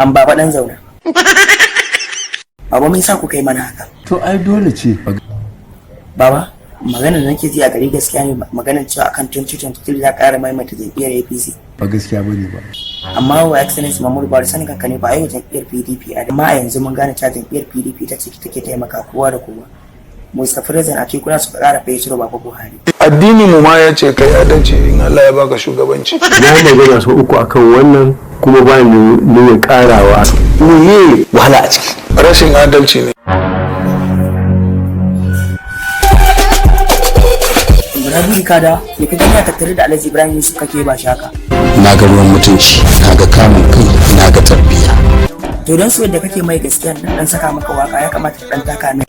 An baba dan zauna. Baba, me yasa ku kai mana haka? To ai dole ce. Baba, magana da nake ji a gari gaskiya ne, maganar cewa akan 2023 za ƙara maimaita jam'iyyar APC? Ba gaskiya bane ba. Amma wa Excellency Muhammadu Buhari, sanin kanka ne ba a yi wa jam'iyyar PDP a, amma a yanzu mun gane cewa jam'iyyar PDP ta ce take taimaka kowa da kowa. Mr. President, a kuna suka ƙara fetur Baba Buhari. Addini mu ma ya ce kai adalci in Allah ya baka shugabanci. Na yi magana sau uku akan wannan, kuma ba ni niyyar karawa. Meye wahala a ciki? Rashin adalci ne. Rabi'u, kada me ka gani a tattare da Alhaji Ibrahim Yusuf kake ba shaka? Na ga ruwan mutunci, na ga kamun kai, na ga tarbiyya. To don su yadda kake mai gaskiya dan saka maka waka, ya kamata ka dan taka mai.